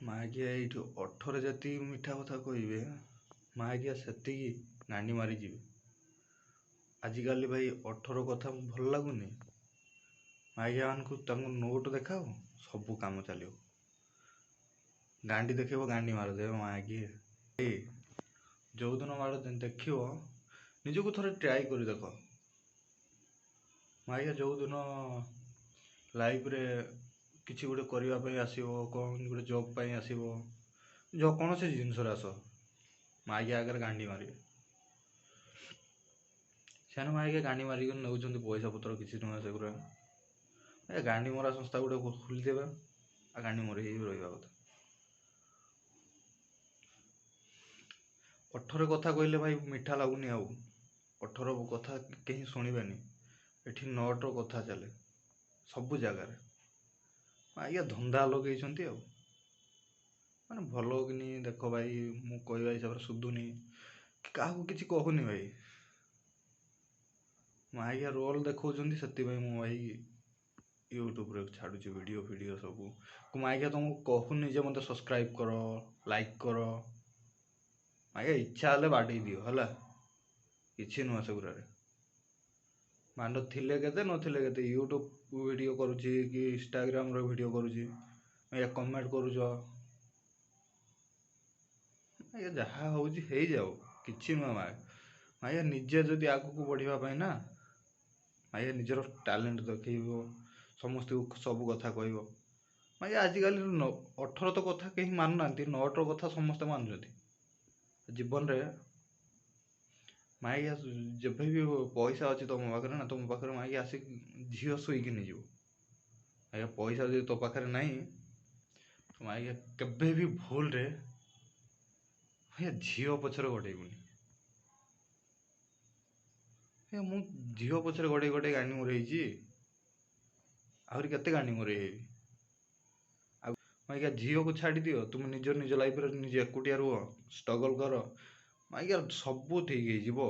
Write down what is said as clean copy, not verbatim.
ମାଗିଆ ଏଇଠି 18 ଯେତିକି ମିଠା କଥା କହିବେ, ମାଗିଆ ସେତିକି ଗାଣ୍ଡି ମାରିଯିବେ। ଆଜିକାଲି ଭାଇ 18 କଥା ଭଲ ଲାଗୁନି ମାଗିଆମାନଙ୍କୁ। ତାଙ୍କୁ ନୋଟ୍ ଦେଖାଅ, ସବୁ କାମ ଚାଲିବ। ଗାଣ୍ଡି ଦେଖେଇବ, ଗାଣ୍ଡି ମାରିଦେବେ ମାଗିଏ। ଏ ଯେଉଁଦିନ ମାଡ଼ ଦେଖିବ, ନିଜକୁ ଥରେ ଟ୍ରାଏ କରି ଦେଖ ମାଗିଆ। ଯେଉଁଦିନ ଲାଇଫରେ କିଛି ଗୋଟେ କରିବା ପାଇଁ ଆସିବ, କ'ଣ ଗୋଟେ ଜବ୍ ପାଇଁ ଆସିବ, କୌଣସି ଜିନିଷରେ ଆସ, ମାଗିଆ ଆଗରେ ଗାଣ୍ଡି ମାରିବେ ସେମାନେ। ମାଗିଆ ଗାଣ୍ଡି ମାରିକି ନେଉଛନ୍ତି ପଇସା ପତ୍ର, କିଛି ନୁହେଁ ସେଗୁଡ଼ା। ଏ ଗାଣ୍ଡି ମରା ସଂସ୍ଥା ଗୋଟେ ଖୋଲିଦେବେ ଆଉ ଗାଣ୍ଡି ମରି ହେଇକି ରହିବା କଥା। 18 କଥା କହିଲେ ଭାଇ ମିଠା ଲାଗୁନି ଆଉ। 18 କଥା କେହି ଶୁଣିବେନି ଏଠି। 9ର କଥା ଚାଲେ ସବୁ ଜାଗାରେ। ଆଜ୍ଞା ଧନ୍ଦା ଲଗେଇଛନ୍ତି ଆଉ ମାନେ ଭଲ କିନି। ଦେଖ ଭାଇ, ମୁଁ କହିବା ହିସାବରେ ସୁଧୁନି, କାହାକୁ କିଛି କହୁନି ଭାଇ। ଆଜ୍ଞା ରୋଲ୍ ଦେଖାଉଛନ୍ତି, ସେଥିପାଇଁ ମୁଁ ଭାଇ ୟୁଟ୍ୟୁବରେ ଛାଡ଼ୁଛି ଭିଡ଼ିଓ ଫିଡ଼ିଓ ସବୁ। ମୁଁ ଆଜ୍ଞା ତୁମକୁ କହୁନି ଯେ ମୋତେ ସବସ୍କ୍ରାଇବ୍ କର, ଲାଇକ୍ କର। ଆଜ୍ଞା ଇଚ୍ଛା ହେଲେ ବାଡ଼େଇ ଦିଅ, ହେଲା, କିଛି ନୁହଁ ସେଗୁଡ଼ାରେ। ମାଣ୍ଡ ଥିଲେ କେତେ, ନଥିଲେ କେତେ, ୟୁଟ୍ୟୁବ୍ ଭିଡ଼ିଓ କରୁଛି କି ଇନଷ୍ଟାଗ୍ରାମର ଭିଡ଼ିଓ କରୁଛି, ଆଜ୍ଞା କମେଣ୍ଟ କରୁଛ। ଆଜ୍ଞା ଯାହା ହେଉଛି ହେଇଯାଉ, କିଛି ନୁହଁ। ମା ଆଜ୍ଞା ନିଜେ ଯଦି ଆଗକୁ ବଢ଼ିବା ପାଇଁ ନା, ଆଜ୍ଞା ନିଜର ଟ୍ୟାଲେଣ୍ଟ ଦେଖେଇବ, ସମସ୍ତଙ୍କୁ ସବୁ କଥା କହିବ। ଆଜ୍ଞା ଆଜିକାଲି 18 ତ କଥା କେହି ମାନୁନାହାନ୍ତି, 9ର କଥା ସମସ୍ତେ ମାନୁଛନ୍ତି। ଜୀବନରେ ମାଇକି ଯେବେ ବି ପଇସା ଅଛି ତୁମ ପାଖରେ ନା, ତୁମ ପାଖରେ ମାଇକି ଆସିକି ଝିଅ ଶୋଇକି ନେଇଯିବ। ଆଜ୍ଞା ପଇସା ଯଦି ତୋ ପାଖରେ ନାହିଁ, ମାଇକି କେବେ ବି ଭୁଲରେ ଆଜ୍ଞା ଝିଅ ପଛରେ ଗୋଡ଼େଇବୁନି। ଆଜ୍ଞା ମୁଁ ଝିଅ ପଛରେ ଗୋଡ଼େଇ ଗୋଡ଼େଇ ଗାଣ୍ଡି ମରେଇଛି, ଆହୁରି କେତେ ଗାଣ୍ଡି ମରେଇ ହେବି ଆଉ। ଆଜ୍ଞା ଝିଅକୁ ଛାଡ଼ିଦିଅ, ତୁମେ ନିଜ ନିଜ ଲାଇଫରେ ନିଜେ ଏକୁଟିଆ ରୁହ, ଷ୍ଟ୍ରଗଲ୍ କର, ଆଜ୍ଞା ସବୁ ଠିକ୍ ହେଇଯିବ।